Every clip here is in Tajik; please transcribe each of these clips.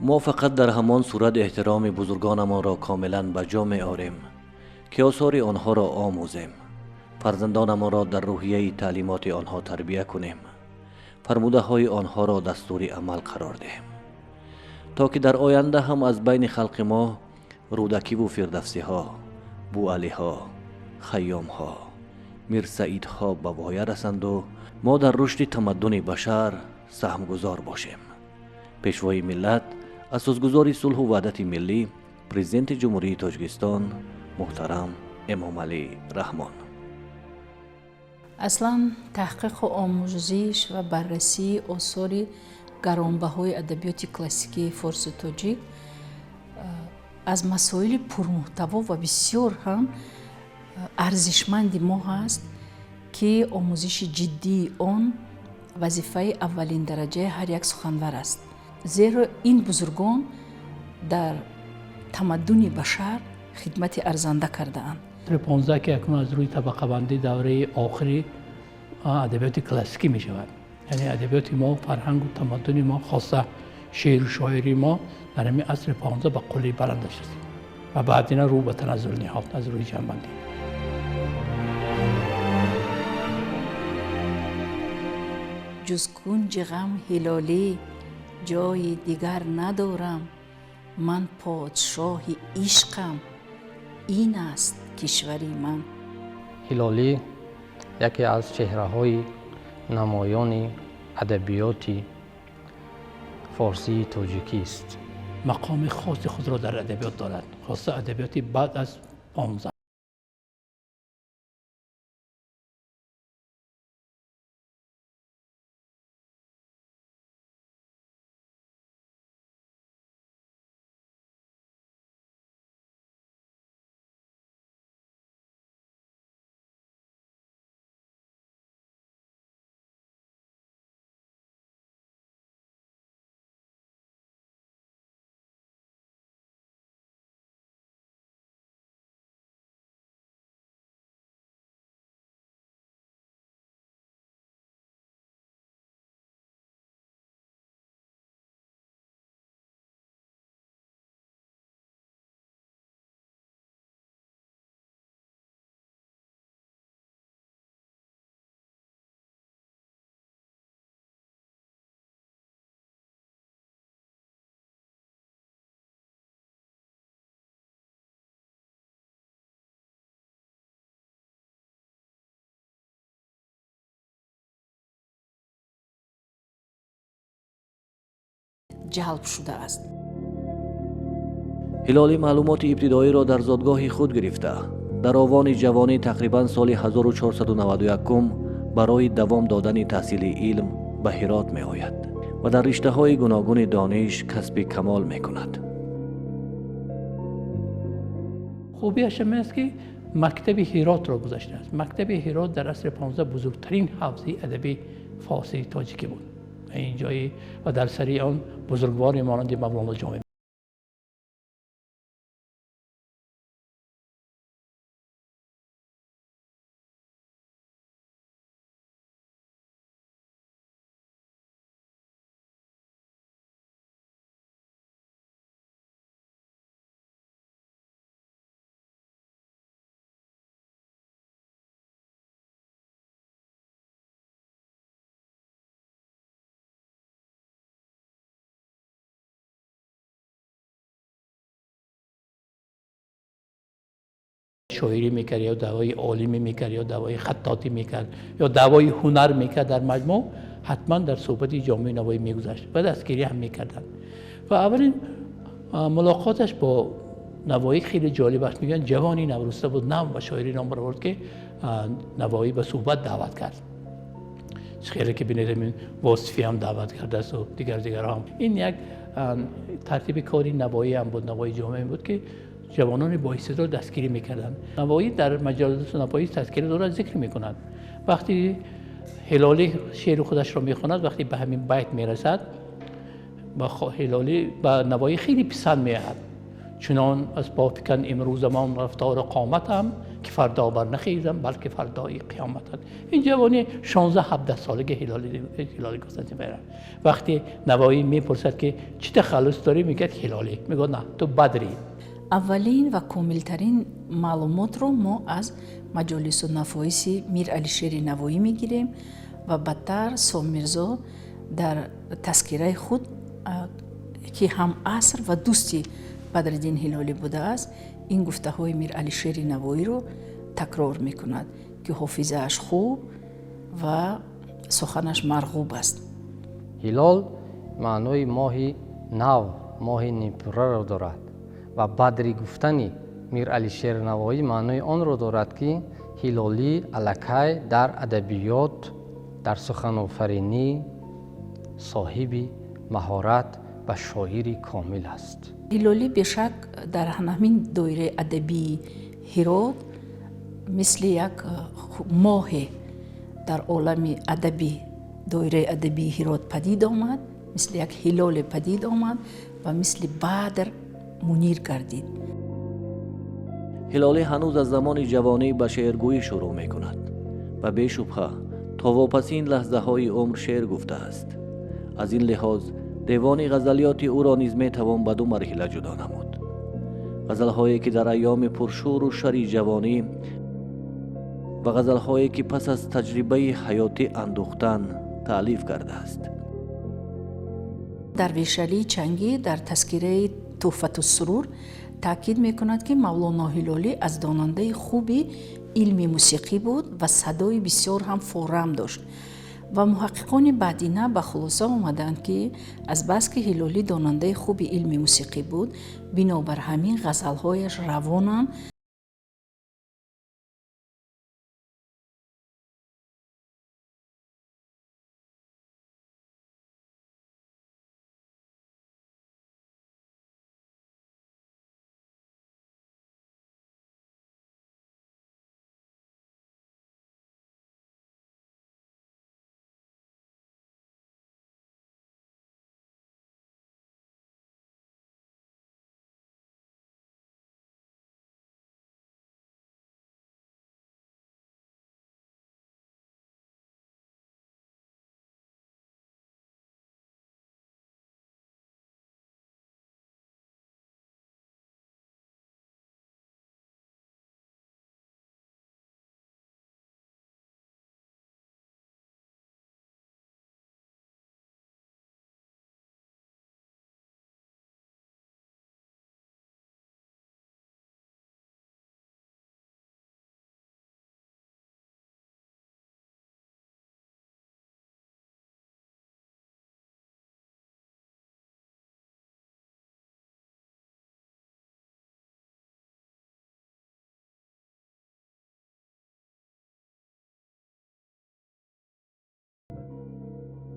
Мо фақат дар ҳамон сурат эҳтироми бузургонамонро комилан ба ҷо меорем, ки осори онҳоро омӯзем, фарзандонамонро дар рӯҳияи таълимоти онҳо тарбия кунем, фармудаҳои онҳоро дастури амал қарор диҳем, то ки дар оянда ҳам аз байни халқи мо рӯдакиву фирдавсиҳо, бӯалиҳо, хайёмҳо, мирсаидҳо ба воя расанду мо дар рушди тамаддуни башар саҳмгузор бошем. Пешвои миллат, асосгузори сулҳу ваҳдати миллӣ, Президенти Ҷумҳурии Тоҷикистон муҳтарам Эмомалӣ Раҳмон. Аслан таҳқиқу омӯзиш ва баррасии осори гаронбаҳои адабиёти классикии форсу тоҷик аз масоили пурмуҳтаво ва бисёр ҳам арзишманди мо ҳаст, ки омӯзиши ҷиддии он вазифаи аввалиндараҷаи ҳар як суханвар аст, зеро ин бузургон дар тамаддуни башар хидмати арзанда кардаанд. 15 ки акнун аз рӯи табақабандӣ давраи охири адабиёти классикӣ мешавад, яъне адабиёти мо, фарҳангу тамаддуни мо, хоса шеъру шоирии мо дар ҳамин асри 15 ба қуллаи баландаш расид ва баъдина рӯ ба таназзул ниҳод аз рӯи ҷамъбандӣ. Ҷуз кунҷи ғам, Ҳилолӣ, ҷои дигар надорам. Ман подшоҳи ишқам, ин аст кишвари ман. Ҳилолӣ яке аз чеҳраҳои намоёни адабиёти форсии тоҷикист. Мақоми хоси худро дар адабиёт дорад, хоса адабиёти баъд аз 15. Ҷалб шудааст. Ҳилолӣ маълумоти ибтидоиро дар зодгоҳи худ гирифта, дар овони ҷавонӣ, тақрибан соли 1491, барои давом додани таҳсили илм ба Ҳирот меояд ва дар риштаҳои гуногуни дониш касби камол мекунад. Хубиаш ҳам аст, ки мактаби Ҳиротро гузаштааст. Мактаби Ҳирот дар асри 15 бузургтарин ҳавзаи адаби форсии тоҷикӣ буд. Ин ҷои ва дар сари он бузургворе монанди Мавлоно Ҷомӣ. Шоирӣ мекард ё даъвои олимӣ мекард, ё даъвои хаттотӣ мекард, ё даъвои ҳунар мекард, дар маҷмӯъ ҳатман дар суҳбати Ҷомии Навоӣ мегузашт ва дастгирӣ ҳам мекарданд. Ва аввалин мулоқоташ бо Навоӣ хеле ҷолиб аст. Мегӯянд, ҷавони навруста буд, нав ба шоирӣ ном баровард, ки Навоӣ ба суҳбат даъват кард. Хеле ки бинед, ин Восифӣ ҳам даъват кардааст ва дигар дигарҳо. Ин як тартиби кори Навоӣ ҳам буд, Навои Ҷомӣ буд, ки ҷавонони боистеъдод дастгирӣ мекарданд. Навоӣ дар маҷолиси Навоӣ тазкира дорад, зикр мекунад. Вақти Ҳилолӣ шеъри худашро мехонад, вақте ба ҳамин байт мерасад, ба Ҳилолӣ, ба Навоӣ хеле писанд меояд, Чунон аз по фикан имрӯзамон рафтору қоматам, ки фардо барнахезам, балки фардои қиёматам. Ин ҷавони 16-17 солаги Ҳилолӣ гуфтан. Вақте Навоӣ мепурсад, ки чӣ тахаллус дорӣ, мегӯяд Ҳилолӣ. Мегӯяд на, ту Бадрӣ. Аввалин ва комилтарин маълумотро мо аз Маҷолису нафоиси Мир Алишери Навоӣ мегирем ва баъдтар Соммирзо дар тазкираи худ, ки ҳам аср ва дӯсти Бадриддин Ҳилолӣ будааст, ин гуфтаҳои Мир Алишери Навоиро такрор мекунад, ки ҳофизааш хуб ва суханаш марғуб аст. Ҳилол маънои моҳи нав, моҳи нимпурраро дорад ва Бадри гуфтани Мир Алишер Навоӣ маънои онро дорад, ки Ҳилолӣ аллакай дар адабиёт, дар суханофаринӣ соҳиби маҳорат ва шоири комил аст. Ҳилолӣ бешак дар ҳамин доираи адабии Ҳирот мисли як моҳе дар олами адабӣ, доираи адабии Ҳирот падид омад, мисли як ҳилоле падид омад ва мисли Бадр мунир гардид. Ҳилолӣ ҳанӯз аз замони ҷавонӣ ба шеъргӯӣ шурӯъ мекунад ва бешубҳа то вопасин лаҳзаҳои умр шеър гуфтааст. Аз ин лиҳоз девони ғазалиёти ӯро низ метавон ба ду марҳила ҷудо намуд. Ғазалҳое ки дар айёми пуршӯру шари ҷавонӣ ва ғазалҳое ки пас аз таҷрибаи ҳаётӣ андӯхтан таълиф кардааст. Дарвешалии Чангӣ дар тазкираи Туҳфатуссурур таъкид мекунад, ки Мавлоно Ҳилолӣ аз донандаи хуби илми мусиқӣ буд ва садои бисёр ҳам форам дошт. Ва муҳаққиқони баъдина ба хулоса омаданд, ки азбаски Ҳилолӣ донандаи хуби илми мусиқӣ буд, бинобар ҳамин ғазалҳояш равонанд.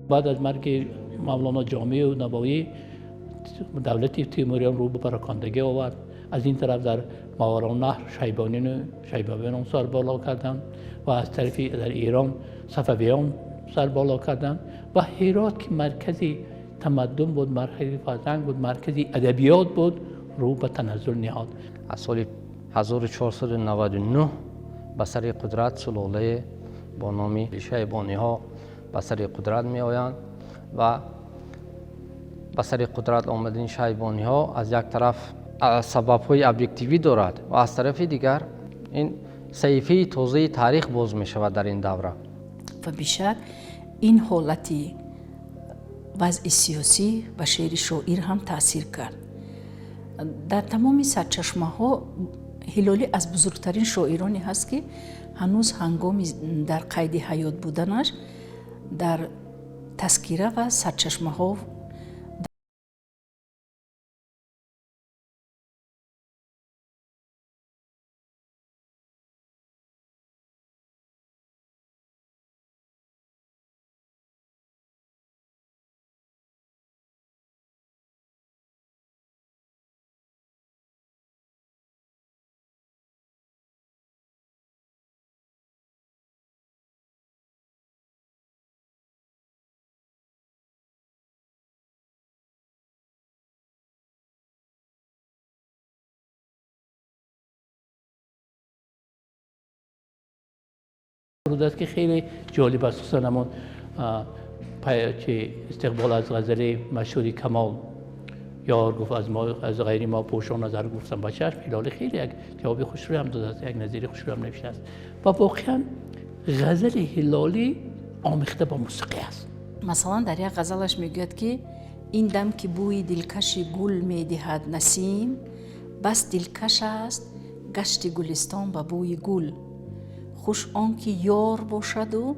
Баъд аз марги Мавлоно Ҷомеъу Навоӣ давлати Темуриён рӯ ба парокандагӣ овард. Аз ин тараф дар Мовароуннаҳр Шайбониён сар боло карданд ва аз тарафи дар Эрон Сафавиён сар боло карданд ва Ҳирот, ки маркази тамаддун буд, маркази фарҳанг буд, маркази адабиёт буд, рӯ ба таназзул ниҳод. Аз соли 1499 ба сари қудрат сулолае бо номи Шайбониҳо ба сари қудрат меоянд ва ба сари қудрат омадани шайбониҳо аз як тараф сабабҳои объективӣ дорад ва аз тарафи дигар ин саҳифаи тозаи таърих боз мешавад дар ин давра. Ва бешак ин ҳолати вазъи сиёсӣ ба шеъри шоир ҳам таъсир кард. Дар тамоми сарчашмаҳо Ҳилолӣ аз бузургтарин шоироне ҳаст, ки ҳанӯз ҳангоми дар қайди ҳаёт буданаш дар тазкира ва сарчашмаҳо сурудааст, ки хеле ҷолиб аст, хусусан ҳамон истиқбол аз ғазали машҳури Камол: ёр гуфт аз мо, аз ғайри мо пӯшон назар гуфтам ба чашм. Ҳилолӣ хеле як ҷавоби хушрӯй ҳам додааст, як назири хушрӯй ҳам навиштааст ва воқеан ғазали Ҳилолӣ омехта бо мусиқӣ аст. Масалан, дар як ғазалаш мегӯяд, ки ин дам ки бӯи дилкаши гул медиҳад насим, бас дилкаш аст гашти гулистон ба бӯи гул. Хуш он ки ёр бошаду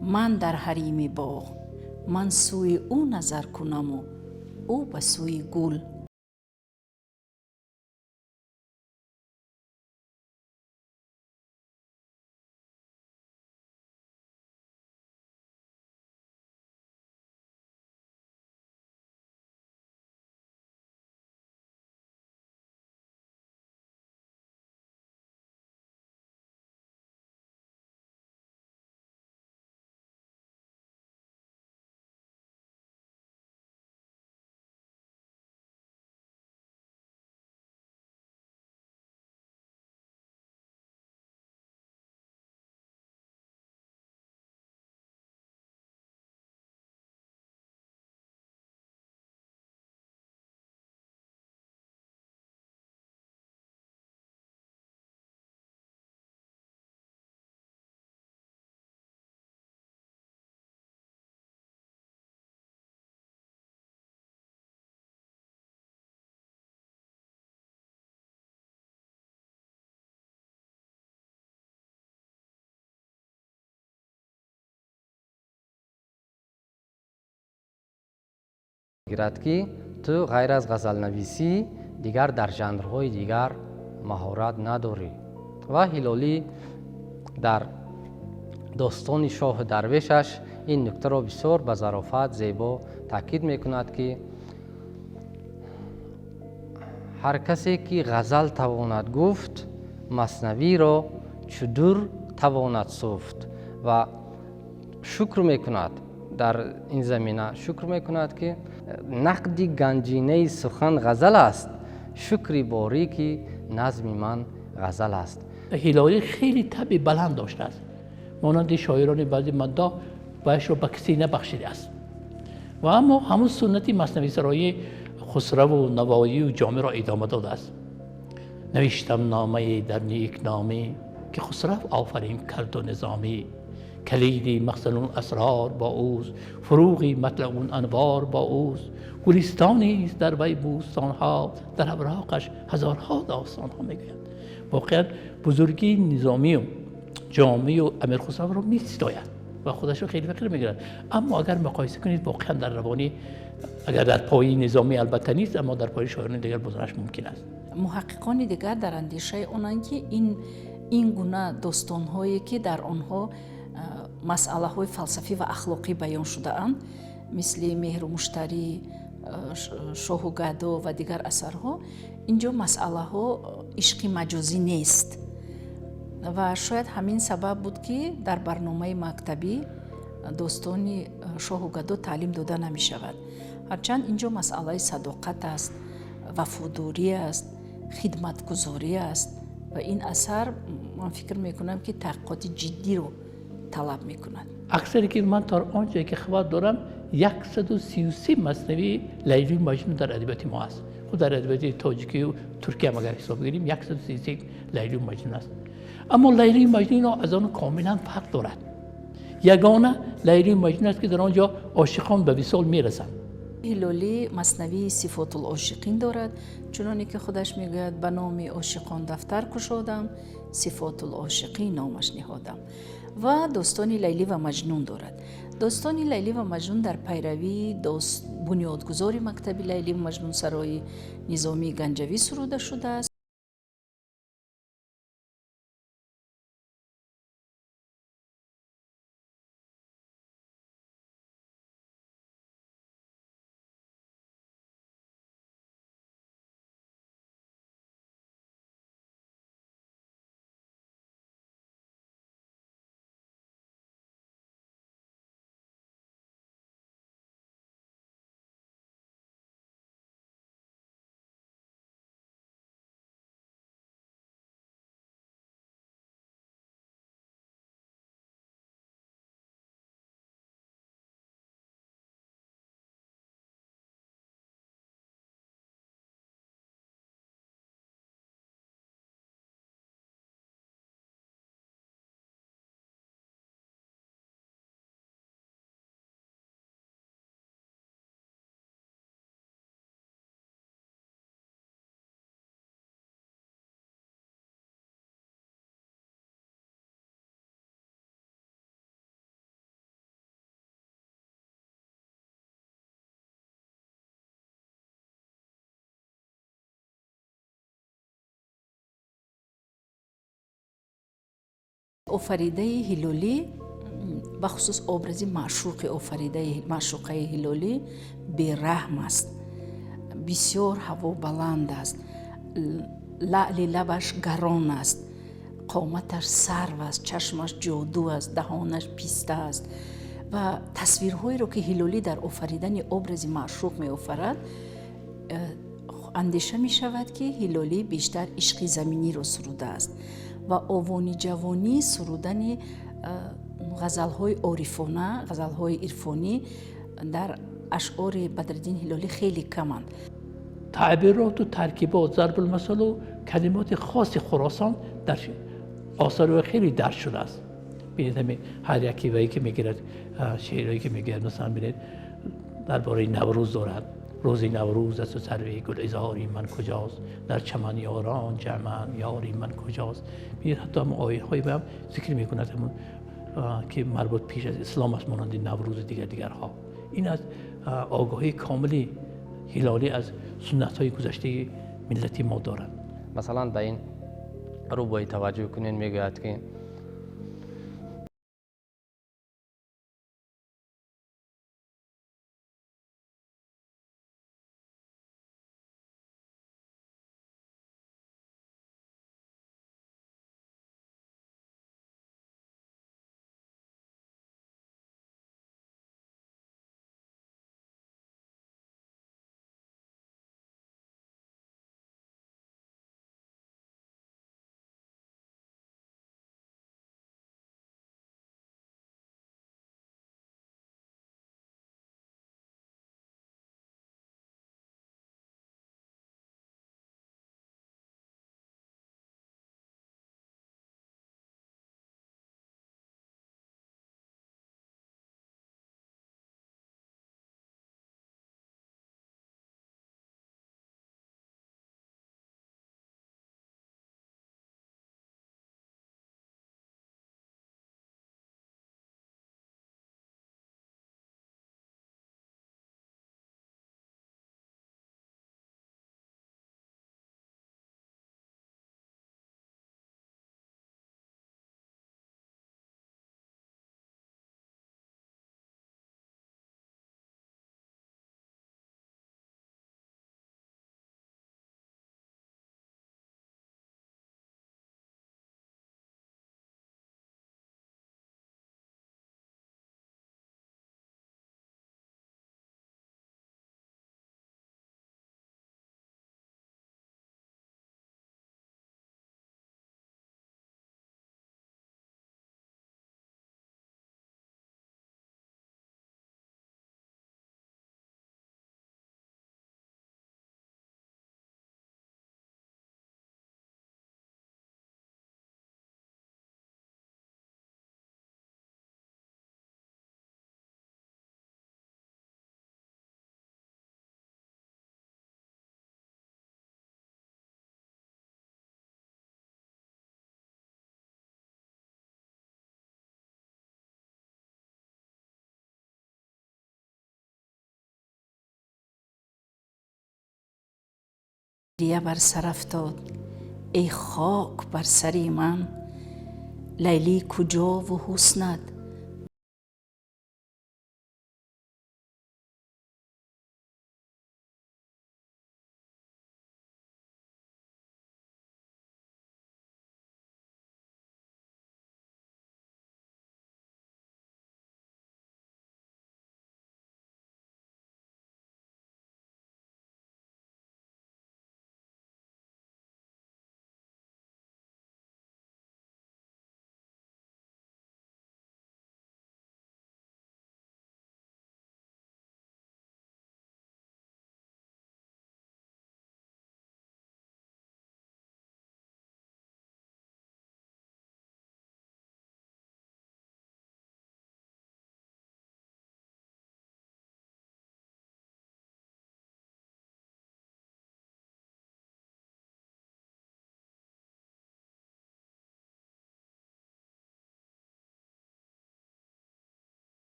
ман дар ҳарими боғ, ман сӯи ӯ назар кунаму ӯ ба сӯи гул. Гирад ки ту ғайр аз ғазалнависӣ дигар дар жанрҳои дигар маҳорат надорӣ. Ва Ҳилолӣ дар достони шоҳу дарвешаш ин нуктаро бисёр ба зарофат зебо таъкид мекунад, ки ҳар касе ки ғазал тавонад гуфт, маснавиро чудур тавонад суфт. Ва шукр мекунад дар ин замина, шукр мекунад, ки нақди ганҷинаи сухан ғазал аст, шукри борики назми ман ғазал аст. Ҳилолӣ хеле табъи баланд доштааст, монанди шоирони баъзи маддоҳ вайшро ба касе набахшидааст. Ва аммо ҳамон суннати маснависароии Хусраву Навоию Ҷомиро идома додааст. Навиштам номае дар никномӣ, ки Хусрав офарин карду Низомӣ. Калиди махзанул асрор бо ӯст, фуруғи матлаъул анвор бо ӯст. Гулистонист дар вай бӯстонҳо, дар авроқаш ҳазорҳо достонҳо мегӯянд. Воқеан бузургии Низомию Ҷомию Амирхусравро меситояд ва худашро хеле фақир мегирад. Аммо агар муқоиса кунед, воқеан дар равонӣ, агар дар пои Низомӣ албатта нест, аммо дар пои шоирони дигар буданаш мумкин аст. Муҳаққиқони дигар дар андешаи онанд, ки ин гуна достонҳое, ки дар онҳо масъалаҳои фалсафӣ ва ахлоқӣ баён шудаанд, мисли Меҳру муштарӣ, Шоҳу гадо ва дигар асарҳо, инҷо масъалаҳо ишқи маҷозӣ нест. Ва шояд ҳамин сабаб буд, ки дар барномаи мактабӣ достони Шоҳу гадо таълим дода намешавад. Ҳарчанд инҷо масъалаи садоқат аст, вафодорӣ аст, хидматгузорӣ аст ва ин асар, ман фикр мекунам, ки таҳқиқоти ҷиддиро талаб мекунад. Аксаре ки ман то он ҷое ки хабар дорам, 133 маснавии Лайлию Маҷнун дар адабиёти мо аст. Худ дар адабиёти тоҷикию туркия ҳам агар ҳисоб гирем, 133 Лайлию Маҷнун аст. Аммо Лайлию Маҷнун аз он комилан фарқ дорад. Ягона Лайлию Маҷнун аст, ки дар он ҷо ошиқон ба висол мерасанд. Ҳилолӣ маснавии Сифотул ошиқин дорад, чуноне ки худаш мегӯяд: ба номи ошиқон дафтар кушодам, Сифотул ошиқин номаш ниҳодам. Ва достони Лайлӣ ва Маҷнун дорад. Достони Лайлӣ ва Маҷнун дар пайравии бунёдгузори мактаби Лайлӣ ва Маҷнун сарои Низомии Ганҷавӣ суруда шудааст. Офаридаи Ҳилолӣ, бахусус образи маъшуқи офаридаи маъшуқаи Ҳилолӣ бераҳм аст, бисёр ҳавобаланд аст, лаъли лабаш гарон аст, қоматаш сарв аст, чашмаш ҷоду аст, даҳонаш писта аст. Ва тасвирҳоеро ки Ҳилолӣ дар офаридани образи маъшуқ меофарад, андеша мешавад, ки Ҳилолӣ бештар ишқи заминиро сурудааст ва овони ҷавонӣ сурудани ғазалҳои орифона, ғазалҳои ирфонӣ дар ашъори Бадриддин Ҳилолӣ хеле каманд. Таъбироту таркибот, зарбулмасалу калимоти хоси Хуросон дар осори ӯ хеле дарҷ шудааст. Бинед, ҳамин ҳар яке вае ки мегирад, шеърҳое ки мегирад, масалан бинед, дар бораи Наврӯз дорад. Рӯзи Наврӯз аст сарви гулизори ман куҷост, дар чаман ёрон ҷамъан ёри ман куҷост. Бинед, ҳатто ҳамон оинҳое ҳам зикр мекунад, ҳамон ки марбут пеш аз ислом аст, монанди Наврӯзу дигар дигарҳо. Ин аз огоҳии комили Ҳилолӣ аз суннатҳои гузаштаи миллати мо дорад. Масалан, ба ин рубоӣ таваҷҷӯҳ кунед, мегӯяд ки گریه بر سر افتاد ای خاک بر سری من، لیلی کجا و حسنت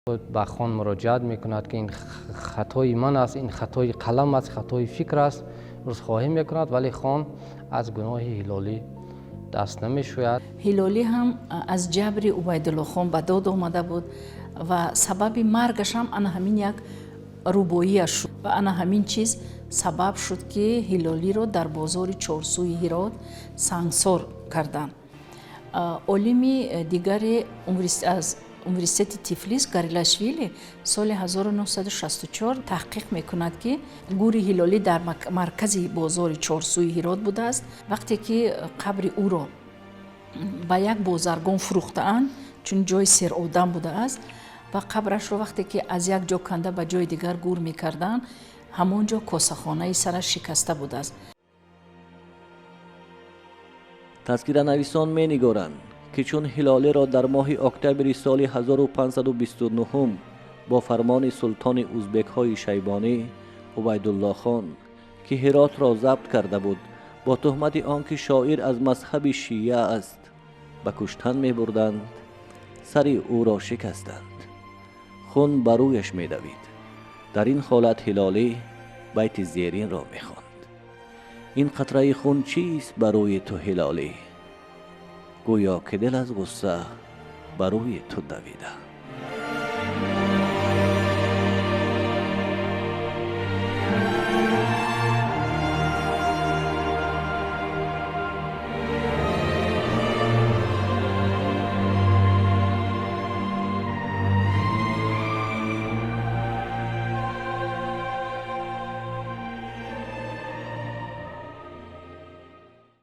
Худ ба хон муроҷиат мекунад, ки ин хатои ман аст, ин хатои қалам аст, хатои фикр аст, узрхоҳӣ мекунад, вале хон аз гуноҳи Ҳилолӣ даст намешӯяд. Ҳилолӣ ҳам аз ҷабри Убайдуллохон ба дод омада буд ва сабаби маргаш ҳам ана ҳамин як рубоияш шуд ва ана ҳамин чиз сабаб шуд, ки Ҳилолиро дар бозори Чорсӯи Ҳирот сангсор карданд. Олими дигаре аз университети Тифлис, Гарилашвили, соли 1964 таҳқиқ мекунад, ки гури Ҳилолӣ дар маркази бозори Чорсӯи Ҳирот будааст. Вақте ки қабри ӯро ба як бозаргон фурӯхтаанд, чун ҷои серодам будааст, ва қабрашро вақте ки аз як ҷо канда ба ҷои дигар гур мекарданд, ҳамон ҷо косахонаи сараш шикаста будааст. Тазкиранависон менигоранд, ки чун Ҳилолиро дар моҳи октябри соли 1529 бо фармони султони узбекҳои Шайбонӣ Убайдуллохон, ки Ҳиротро забт карда буд, бо туҳмати он ки шоир аз мазҳаби шия аст, ба куштан мебурданд, сари ӯро шикастанд, хун ба рӯяш медавид. Дар ин ҳолат Ҳилолӣ байти зеринро мехонд: ин қатраи хун чист ба рӯи ту, Ҳилолӣ? Гӯё ки дил аз ғусса ба рӯи ту давида.